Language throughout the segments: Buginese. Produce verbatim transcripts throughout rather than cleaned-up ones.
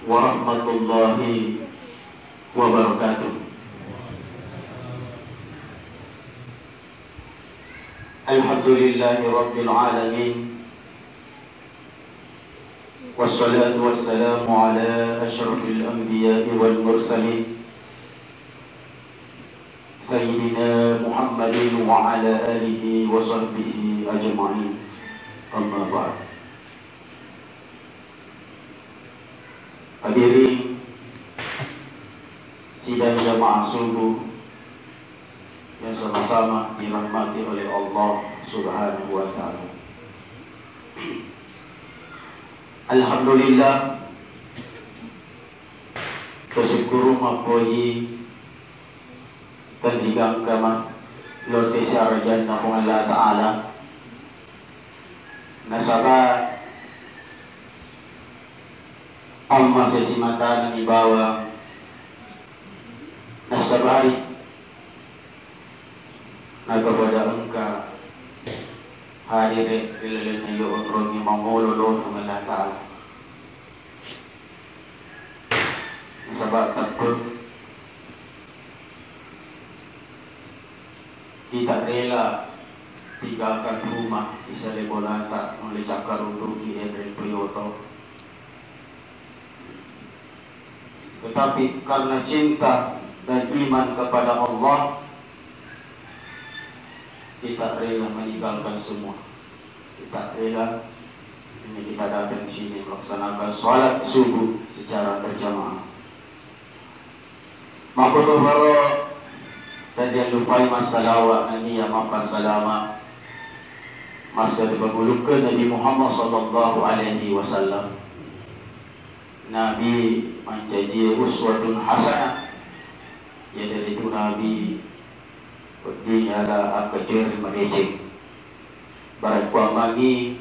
warahmatullahi wabarakatuh. Alhamdulillahirabbil alamin. Wassalatu wassalamu ala asyrafil anbiya'i wal mursalin, Sayyidina Muhammadin wa ala alihi wa sahbihi ajma'in. Amma ba'd. Hadirin sidang jamaah subuh yang sama-sama dirahmati oleh Allah Subhanahu wa Ta'ala. Alhamdulillah, tasukkurung mappoji tenrigangka ma lo sesarajanna Puang Allah Ta'ala. Nasaba amma sesi matana ni bawang nasabari natopada engka hadire ri lalenna yo onrongi mangolo lo Puang Allah Ta'ala. Nasaba teppe kita rela tinggalkan rumah di sale bolata nulle cakkarunruki enreng priyoto. Tetapi karena cinta dan iman kepada Allah, kita rela meninggalkan semua. Kita rela, ini kita datang di sini melaksanakan sholat subuh secara berjamaah. Makkutoparo tenriallupai massalawa nennia mappassalama massaripagulukkeng Nabi Muhammad sallallahu alaihi wasallam. Nabi mancaji uswatun hasanah, iyanaritu Nabi wedding aga akkacoeri madeceng. Barakkuammangi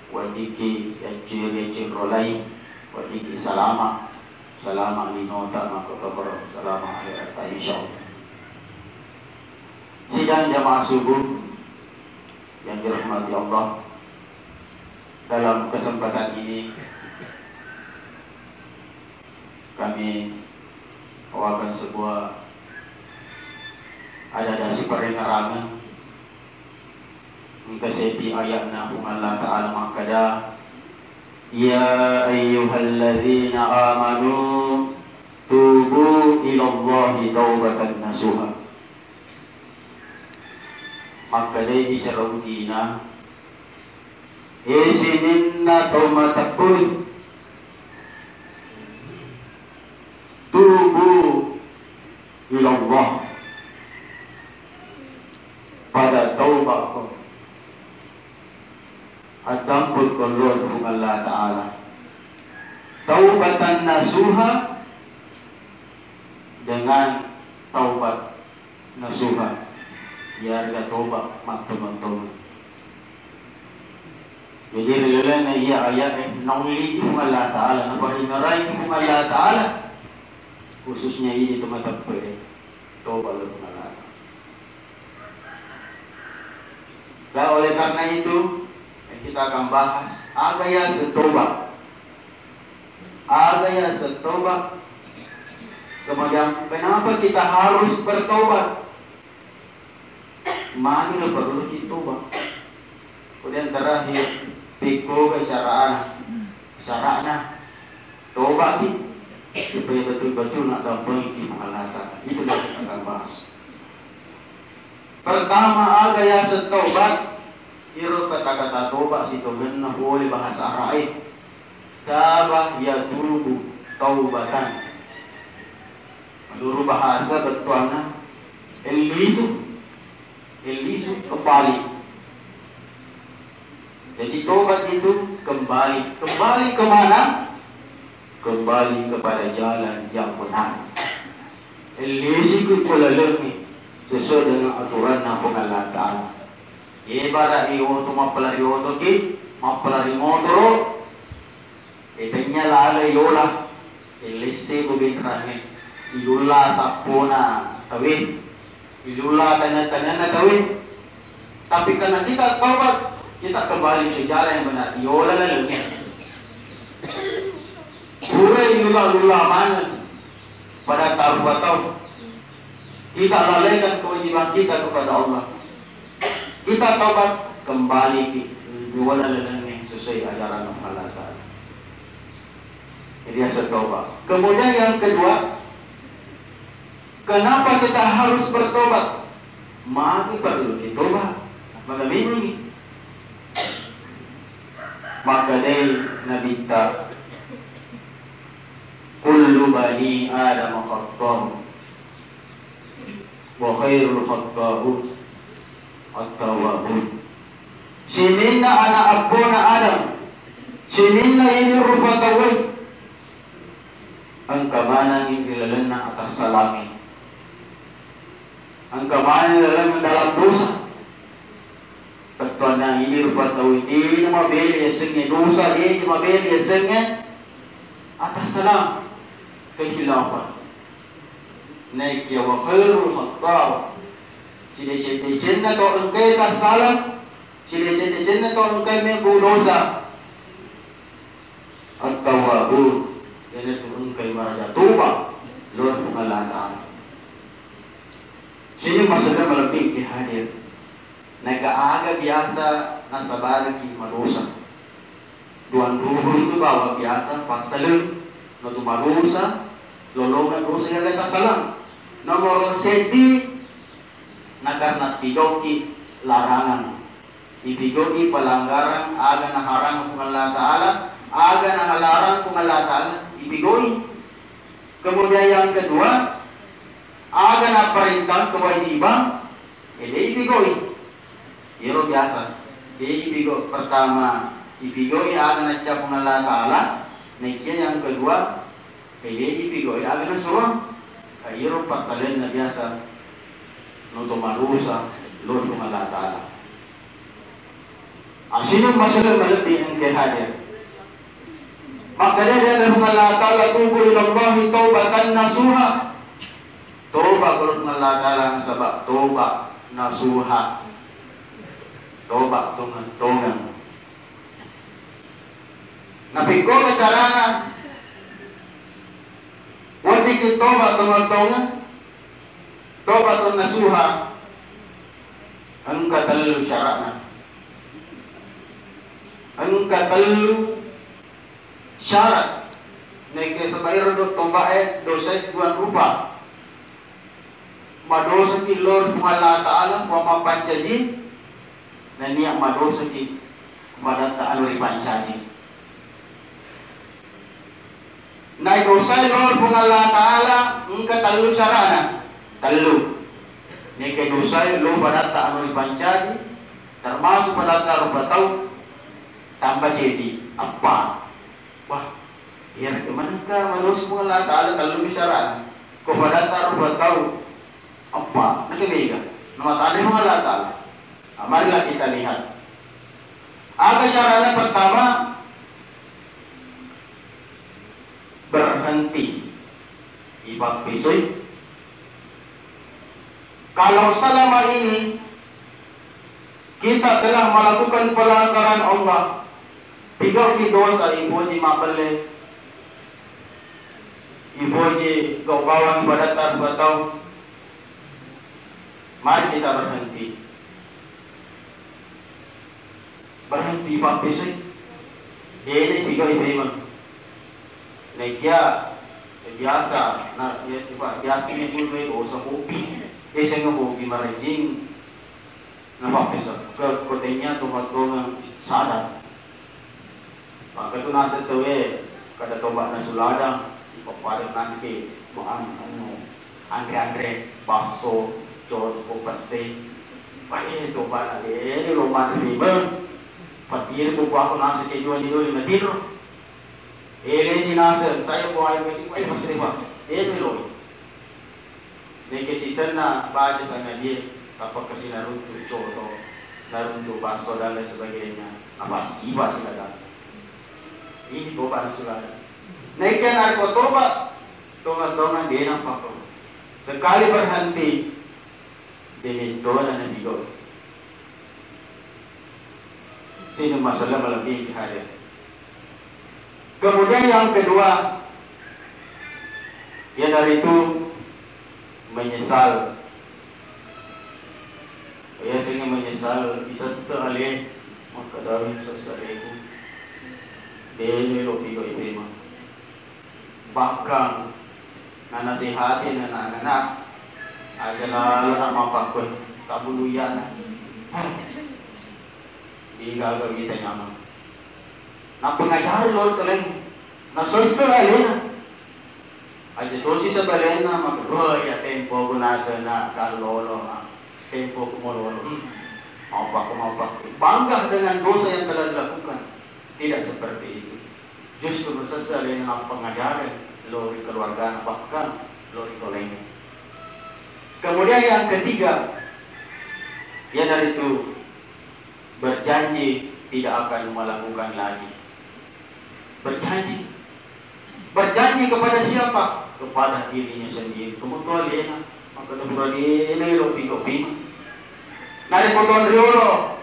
weddikki yacciri cinrolai, weddikki salama, salama linota makkutoparo salama akhiratta insyaallah. Sidang jamaah subuh yang dirahmati Allah, dalam kesempatan ini kami bawakan sebuah ada-ada siparengerangeng. Engka seddi aya'na Puang Allah Ta'ala makkada, "Ya ayyuhalladzina amanu tubu ilallahi taubatan nasuha." Makkedai bicara Yahudina, "E sininna tau mateppui, tubu ilallah, pada taubatko, addampurko lao ri Puang Allah Ta'ala, taubatan nasuha, dengan taubat nasuha, iyarega toba mattongo-tongo." Jadi ri lalenna iya aya'e naulli Puang Allah Ta'ala, naparingerai Puang Allah Ta'ala, khususnya idi to mateppe e, toba lao Puang Allah Ta'ala. Dan oleh karena itu, kita akan bahas aga yaseng toba. Aga yaseng toba. Kemudian, kenapa kita harus bertobat? Magi lo perlu kita toba? Kemudian terakhir, pekkoga carana, carana toba ki, supaya betul-betul nak dampingi Puang Allah Ta'ala. Itu yang kita akan bahas. Pertama, aga yaseng taubat? Iro kata-kata toba sitongenna pole bahasa Arab e. Taba yatubu taubatan. Menurut bahasa bettuanna, ellisu, ellisu kembali. Jadi tobat itu kembali. Kembali ke mana? Kembali kepada jalan yang benar. Ellisiki ko lalengnge sesuai dengan aturanna Puang Allah Ta'ala. Ibarat i oto mappalari oto ki, mappalari motoro, e tennia lalo yola, ellesse ko benrangnge, ilulla sappona tawe, ilulla taneng-tanenna tawe. Tapi karena kita taubat, kita kembali ke jalan yang benar. Yola lalengnge. Pura ilula-lula maneng pada tarupa tau. Kita lalaikan kewajiban kita kepada Allah. Kita taubat kembali ki wala lalengnge sesuai ajaran Allah Taala. Jadi asa taubat. Kemudian yang kedua, kenapa kita harus bertobat? Magi perlu kita tobat? Maka bingung. Maka dari Nabi ta, kullu bani Adam khata'un. Wa khairul khata'un at-tawwabun. Sininna ana abbona Adam, sininna idi rupa tauwe, engka manengngi ri lalenna atassalangnge. Engka maneng ri lalenna dalam dosa. Bettuanna idi rupa tauwe, de namabele yasengnge dosa, de namabele yasengnge atassalang, kekhilafan. Naekiya wa khairul khata'in, sideceng-decenna to engkae tassalang, sideceng-decenna to engkae mebbu dosa, at-tawwabun, iyanatu engkae maraja toba lao ri Puang Allah Taala. Sining maksudna malebbi engkae hadir. Naega aga biasa nasabariki madosa. Duang ruhu itu bawa biasa passaleng, natu madosa, lolongeng dosa yang lain tassalang. Nomor seddi, nakarena pigauki larangan. Ipigauki pelanggaran aga naharangang Puang Allah Taala, aga nahalarang Puang Allah Taala, ipigauki. Kemudian yang kedua, aga naparentang kewajiban, eh, de ipigauki. Iyaro biasa, de ipigauki. Pertama, ipigauki aga nacca Puang Allah Taala, naekiya yang kedua, eh, de ipigauki aga nasuroang. Ka iyaro passalenna biasa, natu madosa lao ri Puang Allah Taala. Asinung masaleng malebbi engkae hadir. Makkedai Puang Allah Taala, tubu ilallahi taubatan nasuha. Toba lao ri Puang Allah Taala nasaba toba nasuha. Toba tongeng-tongeng. Napekkoga carana? Weddikki toba tongeng-tongeng, toba tongeng nasuha, engka tellu syara'na. Engka tellu syarat. Naekiya saba ero do tobae dosae dua rupa. Madosaki lao ri Puang Allah Taala, Puang mappancaji, nennia madosaki madatta anu ripancaji. Nae dosae lao ri Puang Allah Taala engka tellu carana. Tellu. Naekiya dosae lao padatta anu ripancaji, termasuk padatta rupa tau, tamba ceddi, eppa. Wah, iyaro manengka madosa Puang Allah Taala, tellu mi carana. Ko padatta rupa tau, eppa, nakke mega. Namatanre Puang Allah Taala. Nah, marilah kita lihat. Aga syaratna pertama, berhenti. Ipappesoi. Kalau selama ini kita telah melakukan pelanggaran Allah, pigauki dosa, ipoji mabelle, ipoji gau bawang ibadatta rupa tau, mari kita berhenti. Berhenti pappesoi. Dede pigauki memang. Naekiya biasa, na, ya sifat biasa ni pun dosa kopi. Biasa kopi marajing. Napappeso ke kotenya tomat-tomat sadar. Maka tu naseng tauwe kada toba nasu ladang, ipappada nangke, anu, anre-anre, basso, coto, pesse. Wah, eh, toba na, eh, lo manre lima. Patiri buku aku naseng cejuan di doli matiro. Eh, leci naseng, saya buah air kecil, eh, pesse, Pak. Eh, meloi. Neke sisenna baca sangadie, tappa kasi naruntu coto, naruntu basso dan lain sebagainya. Apa siba silakan. Ini toba silakan. Neke narko toba, tonga-tonga dia nampak. Sekali berhenti, dia mentona nabi go. Sini masalah malam ini hadir. Kemudian yang kedua, Iyanaritu menyesal. Iya, sini menyesal, isesse ale, makkedawi sesse aleku. Deni lo pigo ipema. Bahkan nanasihati anak-anak, aja lalo nak mapakkue, tabulu iyana. Digaga wita nyameng. Napengajari lolo toleng. Nasesse alena. Aja tosi sebalenna, maka, "Wah, iya tempo ku nasena kallolo, ah. Tempo ku mololo. Hmm. Maupakku, maupakku." Bangga dengan dosa yang telah dilakukan. Tidak seperti itu. Justru nasesse alena napengajari lori keluargana, bahkan lori toleng. Kemudian yang ketiga, iyanaritu berjanji tidak akan melakukan lagi. Berjanji. Berjanji kepada siapa? Kepada dirinya sendiri. Kemudian alena, maka pura dena lo pigo-pigo. Narekko tonriolo,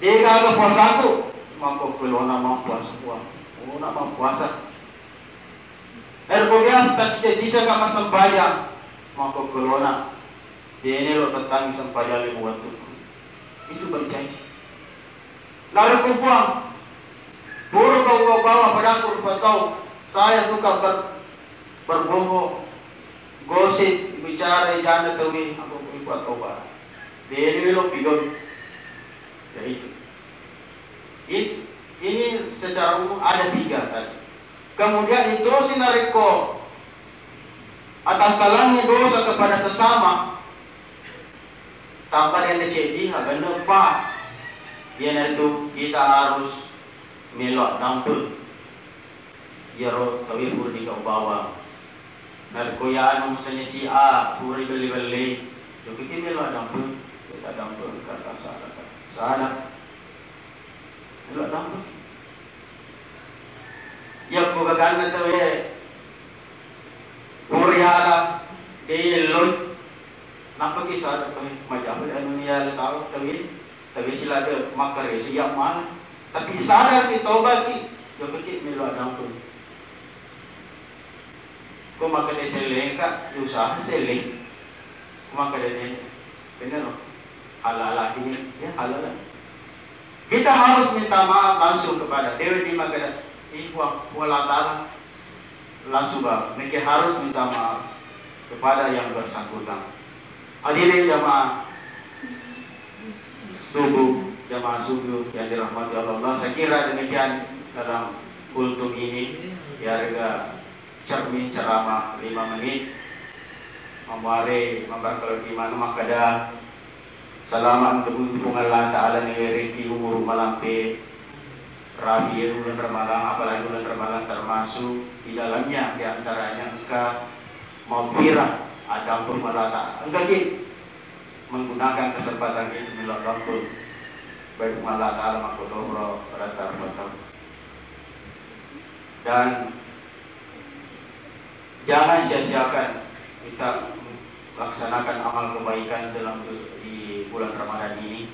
degaga puasaku, maka kelona mappuasa, puasa. Oh, nak mappuasa. Narekko biasa taccica-cicaka massempajang, maka kelona, dene lo tettangi sempajang lima wettukku. Itu berjanji. Narekko Puang, pura kau, kau bawa padaku rupa tau, saya suka ber-, berbohong, gosip, bicara janda tauwe, aku kuwi kuat tau barang. Dene lo pigon. Ya itu. It-, ini secara umum ada tiga tadi. Kemudian itu sinarekko atassalangi dosa kepada sesama, tanpa dende ceddi, agenne pa. Iyanaritu kita harus melo dampeng. Iyaro tauwe pura dikau bawang. Narekko yanu misalnya si A pura ibelle-belle, jokki melo dampeng, kita dampeng kata salah, kata salah. Melo dampeng. Yakko gaganna tauwe pura yala, de yelloi. Nappaki sadar, eh, majjama anu yala tau, tauwe, tauwe silada makkaresu iya mala. Tapi sadar ki, toba ki, jokki melo dampeng. Ko makkeda sellengka, usaha selleng. Ko makkeda de, bener loh. Halal lagi, ya halal. Kita harus minta maaf langsung kepada Dewa di makkeda, "Ih, Puang, Puang Allah Ta'ala." Langsung, Bang. Maka harus minta maaf kepada yang bersangkutan. Hadirin jamaah subuh, jamaah subuh yang dirahmati Allah, saya kira demikian dalam kultum ini, ya, rega cermin ceramah lima menit. Mamare mambarkalo di mana makkada, salama untuk Puang Allah Ta'ala, nawerekki umuru malampe, rapi ya bulan Ramalang, apalagi bulan Ramalang termasuk di dalamnya, di antaranya engka maghfirah, addampeng Allah Ta'ala. Engka ki menggunakan kesempatan itu melo dampeng, baik Allah Ta'ala makkotoro pada tarpatau. Dan jangan sia-siakan kita laksanakan amal kebaikan dalam, di bulan Ramadan ini.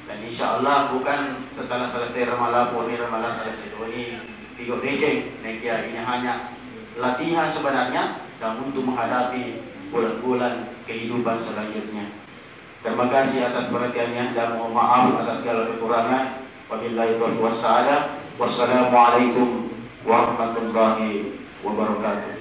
Dan insya Allah bukan setelah selesai Ramadan, purni Ramadan selesai doni, tiga deceng, nekia ini hanya latihan sebenarnya dan untuk menghadapi bulan-bulan kehidupan selanjutnya. Terima kasih atas perhatiannya dan mohon maaf atas segala kekurangan. Wabillahi taufiq wassaada. Wassalamualaikum warahmatullahi wabarakatuh.